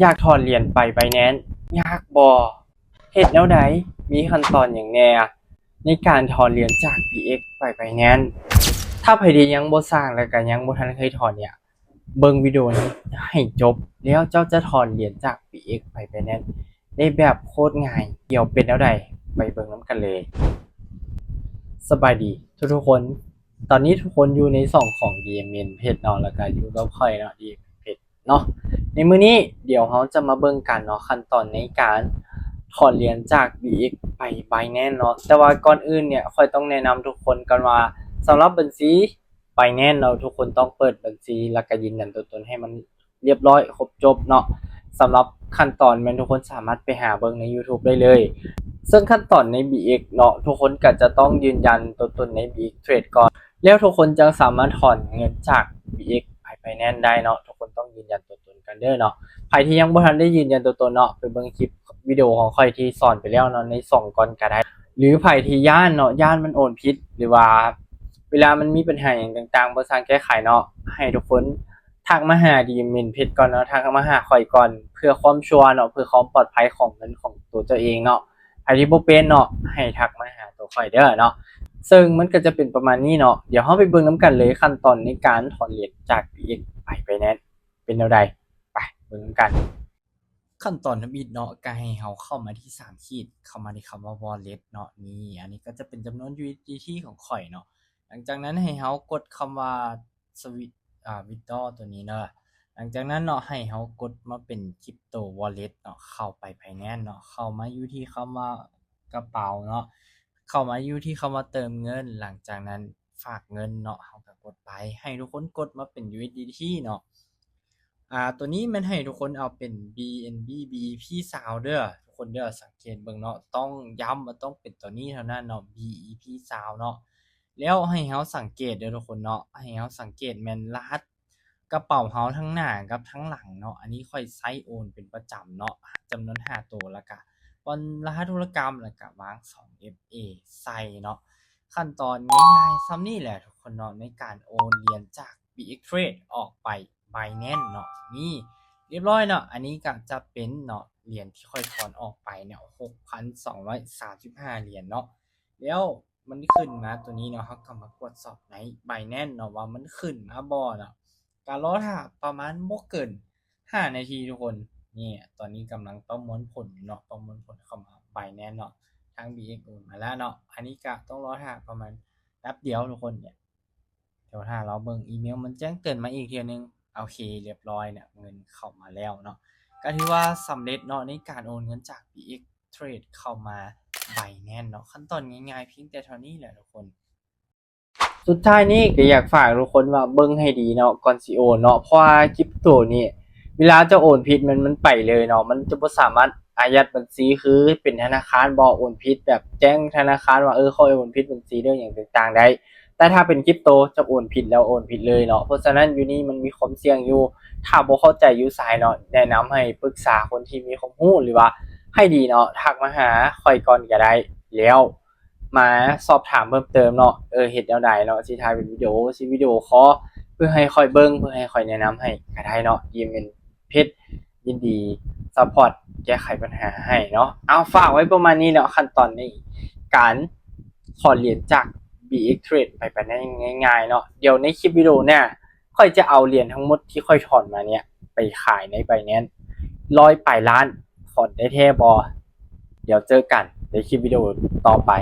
ຢາກຖອນຫຼຽນໄປ Binance ຍາກບໍ່? ເຮັດແນວໃດ? ມີຂັ້ນຕອນຫຍັງແດ່ ໃນການຖອນຫຼຽນຈາກ BX ໄປ Binance? ຖ້າໃຜທີ່ຍັງບໍ່ສ້າງ ແລະກະຍັງບໍ່ທັນເຄີຍຖອນເນຍ ເບິ່ງວິດີໂອນີ້ໃຫ້ຈົບ ແລ້ວເຈົ້າຈະຖອນຫຼຽນຈາກ BX ໄປ Binance ໄດ້ແບບໂຄດງ່າຍ. ດຽວເປັນແນວໃດ ໄປເບິ່ງນຳກັນເລີຍ. ສະບາຍດີທຸກໆຄົນ, ຕອນນີ້ທຸກຄົນຢູ່ໃນຊ່ອງຂອງ DMN Page ເນາະ ແລ້ວກະຢູ່ກັບຂ້ອຍເນາະ DMN Page ເນາະ. ໃນມື້ນີ້ດຽວເຮົາຈະມາເບິ່ງກັນເນາະ ຂັ້ນຕອນໃນການຖອນຫຼຽນຈາກ BX ໄປ Binance ເນາະ. ແຕ່ວ່າກ່ອນອື່ນເນຍ ຂ້ອຍຕ້ອງແນະນຳທຸກຄົນກ່ອນວ່າ ສຳລັບບັນຊີ Binance ເນາະ ທຸກຄົນຕ້ອງເປີດບັນຊີ ແລ້ວກະຢືນຢັນຕົວຕົນໃຫ້ມັນ ລຽບຮ້ອຍຄົບຈົບເນາະ. ສຳລັບຂັ້ນຕອນແມ່ນທຸກຄົນສາມາດໄປຫາເບິ່ງໃນ YouTube ໄດ້ເລີຍ. ເຊິ່ງຂັ້ນຕອນໃນ BX ເນາະ ທຸກຄົນກະຈະຕ້ອງຢືນຢັນຕົວຕົນໃນ BX Trade ກ່ອນ ແລ້ວທຸກຄົນຈຶ່ງສາມາດຖອນເງິນຈາກ BX ໄປ Binance ໄດ້ເນາະ. ທຸກຄົນຕ້ອງຢືນຢັນຕົວຕົນກັນເດີເນາະ. ໃຜທີ່ຍັງບໍ່ທັນໄດ້ຢືນຢັນຕົວຕົນເນາະ ໄປເບິ່ງຄລິບວິດີໂອຂອງຂ້ອຍທີ່ສອນໄປແລ້ວເນາະ ໃນຊ່ອງກ່ອນກະໄດ້. ຫຼືໃຜທີ່ຢ້ານເນາະ ຢ້ານມັນໂອນຜິດ ຫຼືວ່າເວລາມັນມີບັນຫາຫຍັງຕ່າງໆ ບໍ່ຊ່າງແກ້ໄຂເນາະ ໃຫ້ທຸກຄົນ ທັກມາຫາ DMN Page ກ່ອນເນາະ, ທັກມາຫາຂ້ອຍກ່ອນ ເພື່ອຄວາມຊົວເນາະ, ເພື່ອຄວາມປອດໄພຂອງເງິນຂອງຕົວເຈົ້າເອງເນາະ. ໃຜທີ່ບໍ່ເປັນເນາະ ໃຫ້ທັກມາຫາຕົວຂ້ອຍເດີເນາະ. ເຊິ່ງມັນກະຈະເປັນປະມານນີ້ເນາະ. ດຽວເຮົາໄປເບິ່ງນຳກັນເລີຍ ຂັ້ນຕອນໃນການຖອນຫຼຽນຈາກ BX ໄປ Binance ເປັນແນວໃດ. ໄປເບິ່ງນຳກັນ. ຂັ້ນຕອນທຳອິດເນາະ ກະໃຫ້ເຮົາເຂົ້າມາທີ່ສາມຂີດ ເຂົ້າມາທີ່ຄຳວ່າ Wallet ເນາະ. ນີ້ ອັນນີ້ກະຈະເປັນຈຳນວນ USDT ຂອງຂ້ອຍເນາະ. ຫຼັງຈາກນັ້ນໃຫ້ເຮົາກົດຄຳວ່າ Swift ອ່າ Withdraw ຕົວນີ້ເນາະ. ຫຼັງຈາກນັ້ນເນາະ ໃຫ້ເຮົາກົດມາເປັນ Crypto Wallet ເນາະ ເຂົ້າໄປ Binance ເນາະ, ເຂົ້າມາຢູ່ທີ່ຄຳວ່າກະເປົາເນາະ, ເຂົ້າມາຢູ່ທີ່ຄຳວ່າເຕີມເງິນ. ຫຼັງຈາກນັ້ນຝາກເງິນເນາະ ເຮົາກະກົດໄປ. ໃຫ້ທຸກຄົນກົດມາເປັນ USDT ເນາະ. ອ່າ ຕົວນີ້ແມ່ນໃຫ້ທຸກຄົນເອົາເປັນ BNB BEP ຊາວເດີ ທຸກຄົນເດີ. ສັງເກດເບິ່ງເນາະ ຕ້ອງຢ້ຳວ່າຕ້ອງເປັນຕົວນີ້ເທົ່ານັ້ນເນາະ BEP ຊາວເນາະ. ແລ້ວໃຫ້ເຮົາສັງເກດເດີທຸກຄົນເນາະ ໃຫ້ເຮົາສັງເກດແມ່ນລະຫັດກະເປົາເຮົາທັງໜ້າກັບທັງຫຼັງເນາະ. ອັນນີ້ຂ້ອຍໃຊ້ໂອນເປັນປະຈຳເນາະ ຈຳນວນຫ້າໂຕ ແລ້ວກະປ້ອນລະຫັດທຸລະກຳ ແລ້ວກະວາງສອງ FA ໃສ່ເນາະ. ຂັ້ນຕອນງ່າຍໆສ່ຳນີ້ແຫຼະທຸກຄົນເນາະ ໃນການໂອນຫຼຽນຈາກ BX Trade ອອກໄປ Binance ເນາະ. ນີ້ ລຽບຮ້ອຍເນາະ. ອັນນີ້ກະຈະເປັນເນາະ ຫຼຽນທີ່ຂ້ອຍຖອນອອກໄປເນາະ ຫົກພັນສອງຮ້ອຍສາມສິບຫ້າຫຼຽນເນາະ. ແລ້ວມັນຂຶ້ນມາຕົວນີ້ເນາະ ເຮົາກະມາກວດສອບໃນ Binance ເນາະ ວ່າມັນຂຶ້ນມາບໍ່ເນາະ. ກະລໍຖ້າປະມານບໍ່ເກີນຫ້ານາທີທຸກຄົນ. ນີ້ ຕອນນີ້ກຳລັງປະມວນຜົນເນາະ ປະມວນຜົນເຂົ້າມາ Binance ເນາະ ທາງ BX ໂອນມາແລ້ວເນາະ. ອັນນີ້ກະຕ້ອງລໍຖ້າປະມານແປັບດຽວທຸກຄົນ. ດຽວຖ້າເຮົາເບິ່ງອີເມວ ມັນແຈ້ງເຕືອນມາອີກເທື່ອໜຶ່ງ. ໂອເຄ ລຽບຮ້ອຍເນາະ ເງິນເຂົ້າມາແລ້ວເນາະ. ກະຖືວ່າສຳເລັດເນາະ ໃນການໂອນເງິນຈາກ BX Trade ເຂົ້າມາ Binance ເນາະ. ຂັ້ນຕອນງ່າຍໆພຽງແຕ່ເທົ່ານີ້ແຫຼະທຸກຄົນ. ສຸດທ້າຍນີ້ກະຢາກຝາກທຸກຄົນວ່າເບິ່ງໃຫ້ດີເນາະ ກ່ອນຊິໂອນເນາະ ເພາະວ່າຄຣິບໂຕນີ້ ເວລາເຈົ້າໂອນຜິດ ມັນ ມັນໄປເລີຍເນາະ. ມັນຈະບໍ່ສາມາດອາຍັດບັນຊີ ຄືເປັນທະນາຄານບໍ່ ໂອນຜິດແບບແຈ້ງທະນາຄານວ່າ ເອີ ຂ້ອຍໂອນຜິດບັນຊີເດີ ຫຍັງຕ່າງໆໄດ້. ແຕ່ຖ້າເປັນຄຣິບໂຕ ຈະໂອນຜິດແລ້ວໂອນຜິດເລີຍເນາະ. ເພາະສະນັ້ນຢູ່ນີ້ມັນມີຄວາມສ່ຽງຢູ່. ຖ້າບໍ່ເຂົ້າໃຈຢູ່ສາຍເນາະ ແນະນຳໃຫ້ປຶກສາຄົນທີ່ມີຄວາມຮູ້ ຫຼືວ່າໃຫ້ດີເນາະ ທັກມາຫາຂ້ອຍກ່ອນກະໄດ້ ແລ້ວມາສອບຖາມເພີ່ມເຕີມເນາະ ເອີ ເຮັດແນວໃດເນາະ ຊິຖ່າຍເປັນວິດີໂອ ຊິວິດີໂອຄໍ ເພື່ອໃຫ້ຂ້ອຍເບິ່ງ ເພື່ອໃຫ້ຂ້ອຍແນະນຳໃຫ້ກະໄດ້ເນາະ. ຍິນ ເປັນເພັດ ຍິນດີຊັບພອດແກ້ໄຂບັນຫາໃຫ້ເນາະ. ເອົາ ຝາກໄວ້ປະມານນີ້ເນາະ ຂັ້ນຕອນໃນການຖອນຫຼຽນຈາກ BX Trade ໄປ Binance ງ່າຍໆເນາະ. ດຽວໃນຄລິບວິດີໂອໜ້າ ຂ້ອຍຈະເອົາຫຼຽນທັງໝົດທີ່ຂ້ອຍຖອນມາເນຍ ໄປຂາຍໃນ Binance ຮ້ອຍປາຍລ້ານ ຖອນໄດ້ແທ້ບໍ່? ດຽວເຈີກັນໃນຄລິບວິດີໂອຕໍ່ໄປ.